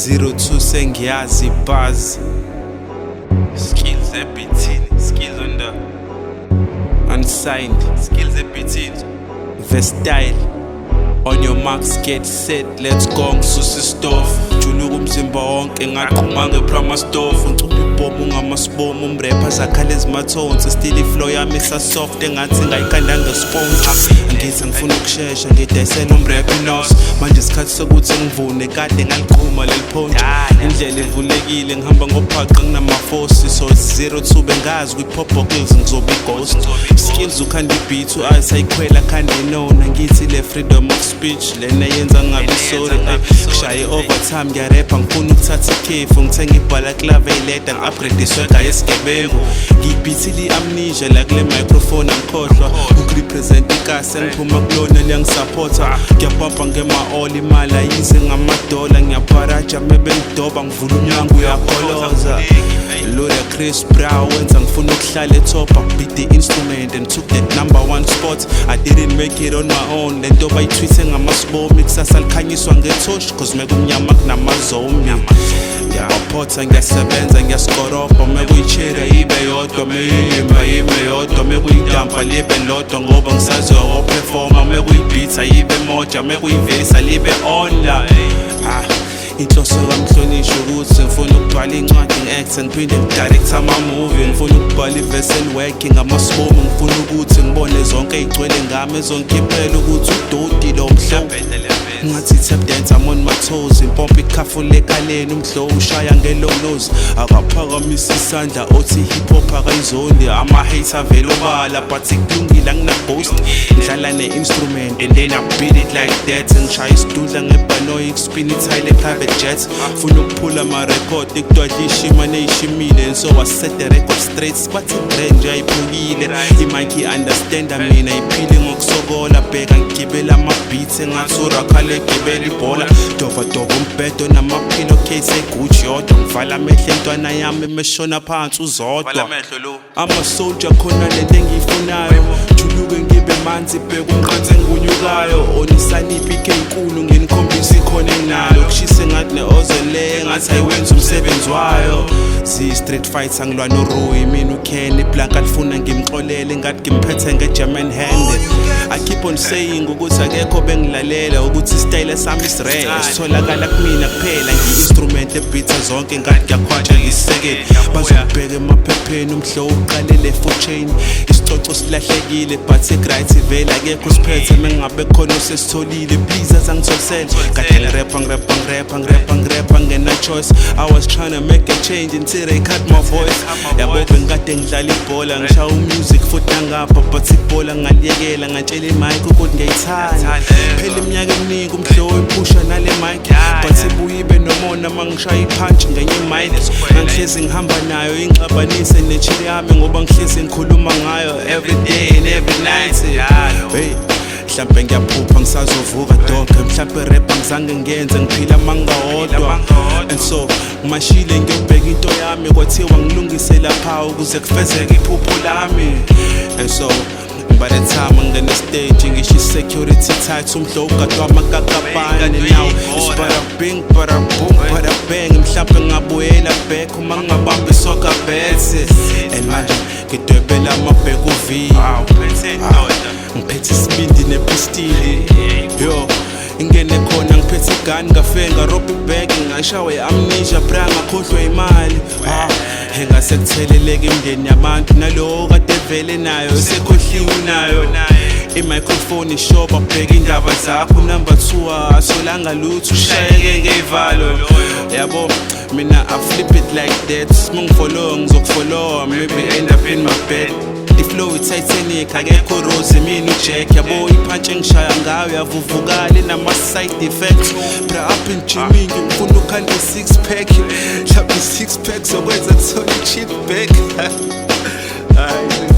02 sengiyazi buzz. Skills ebhithini, skills on the unsigned, skills ebhithini, the style. On your marks, get set, let's go. Ngisusa isitofu, juluka umzimba wonke, ngaqhuma ngeprama stove. Ngicupha ibhomu ungamasibomu, umrepha zakhala ezimathonsi. Still iflow yami isa-soft, engathi ngayikhanda ngesponge. Angithi ngifuna ukushesha, ngidayisela umrepha inos. Manje isikhathi sokuthi ngivune, kade ngaliqhuma leli phontsho. Indlela ivulekile, ngihamba ngophaqa nginamafosi. So it's 02, bengazi kwi-pop kills ngizobe i-ghost. Skills ukhanda i-beat, u-ice ayikhwela khanda inona. Ngithi le freedom of speech lena yenza ngabi sorry. Ngishaye overtime, ngiyarepha, ngifuna ukuthatha ikhefu. Ngithenga i-balaclava eyileda, ngi-upgrade iswagger yesigebengu. Ngiyibhithile i-amnesia la kule microphone, angikhohlwa ukurepresent ikasi engiphuma kulona, liyangisaphotha. Ngiyapampa ngema-all, imali ayize ngamadola. Ngiyabharaja mebengidoba, ngivula umnyango uyagoloza. Ludacris Brown wenza ngifuna ukuhlala etop. I beat the instrument and took that number one spot. I didn't make it on my own, lento bayithwithe ngamasibomi. Kusasa likhanyiswa ngethoshi, 'cause mekumnyama kunamazombi. Ngiyaphotha, ngiyasebenza, ngiyasikorobha. Mekuyichera ibe yodwa, meyimba ibe yodwa, mekuyidampa libe lodwa, ngoba ngisazoperforma. Mekuyibhitha ibe moja, mekuyivesa libe onla. Ah, inhloso kamhlonishwa ukuthi ngifuna ukubhala incwadi, ngi-acte, ngiphinde ngidirecte ama-movie. Ngifuna ukubhala ivesi eliwekhe ngamasibomu. Ngifuna ukuthi ngibone zonke ey'gcwele ngami ezonkhiphela ukuthi udoti lo mhlobo. Ngathi tap dance, I'm on my toes. Impompo ikhafula ekhaleni, umhlo ushaya ngelo nose. Akaphakamisa isandla othi hip hop akayizondi. Ama-hater vele obala, but kulungile, angina-ghost. Ngidlala ne-instrument and then I beat it like that. Ngishaya isidudla ngebhanoyi, kuspin ithayile private jet. Funa ukuphula ama-record, ekudwadla ishima neyishimile. And so I set the record straight, bathi brand nje ayiphukile. I-mic i-understanda mina, iphile ngokusokola. Bheka ngigibela ama-beats engathi uRakhale egibela ibhola. Dova dova umbhedo nama-pillow case eGucci yodwa. Ngivala amehlo entwana yami emeshona phansi uzodwa. Ama-soldier khona lento engiyifunayo, juluke ngibe manzi, bheka umqansi engunyukayo. Onisani ipikhi enkulu, nginikhombisa ikhona enginalo. Kushise ngathi ne-ozone layer, engathi ayiwenzi umsebenzi wayo. Ziyi-street fights, angilwa noRui, mina uKen. Iblank alifuna ngimxolele, ngathi ngimphethe nge-German hand. I keep on saying ukuthi akekho bengilalela, ukuthi isitayela sami is-rare, sitholakala kumina kuphela. Ngiyi-instrument ebhitha zonke, ngathi ngiyakhwatsha ngisekele. Bazokubheka emaphepheni, umhlo uqalele food chain. Isicoco silahlekile, but i-right vele akekho siphethe. Mengabe khona osesitholile, please azangitholisele. Kade ngirepha, ngirepha, ngirepha, ngirepha, ngirepha, ngena choice. I was trying to make a change until they cut my voice. Yabo, bengikade ngidlala ibhola, ngishaya umusic futhi nangapha, but ibhola ngaliyekela, ngatshela imic ukuthi ngiyayithanda. Phela iminyaka eminingi umhlo ephusha nale mic, but ibuye ibe nomona mangishaya ipunch ngenye imic. Ngangihlezi ngihamba nayo, ingxabanise nechili yami, ngoba ngihlezi ngikhuluma ngayo every day and every night. Hey, mhlampe ngiyaphupha, ngisazovuka dog. Mhlampe rap angizange ngiyenze, ngiphila mangawodwa. And so ngimashile ngiyobheka into yami, kwathiwa ngilungise lapha ukuze kufezeke iphupho lami. And so by the time ngingena stage, ngisho i-security tight, umhlo ugadwa amakakabane. Now it's bada bing, bada boom, bada bang. Mhlampe ngingabuyela back uma ngingabamba isoka bet. And manje ngidwebela amabhek uV, ngiphethe isibindi nepistili. Yo, ingene khona ngiphethe igani, ngafike ngarobha ibhegi, ngashawa i-amnesia bra, ngakhohlwa imali. Ah, engase kutheleleka imindeni yabantu, nalowo kade vele nayo sekhohliwe nayo. I-microphone ishoba, bheka indaba zakho. Number two asolanga lutho, ushayeke ngey'valo. Yabo, mina I flip it like that. Mungifollow, ngizokufollowa, maybe end up in my bed. I-flow i-Titanic, akekho Rose, mina uJack. Yabo, iphantshi engishaya ngayo yavuvukala, inama-side effects. Bra, up in gymming, ngifuna ukhanda i-six pack. Mhlawumbe i-six pack zokwenza kuthole i-cheap back. Hayi.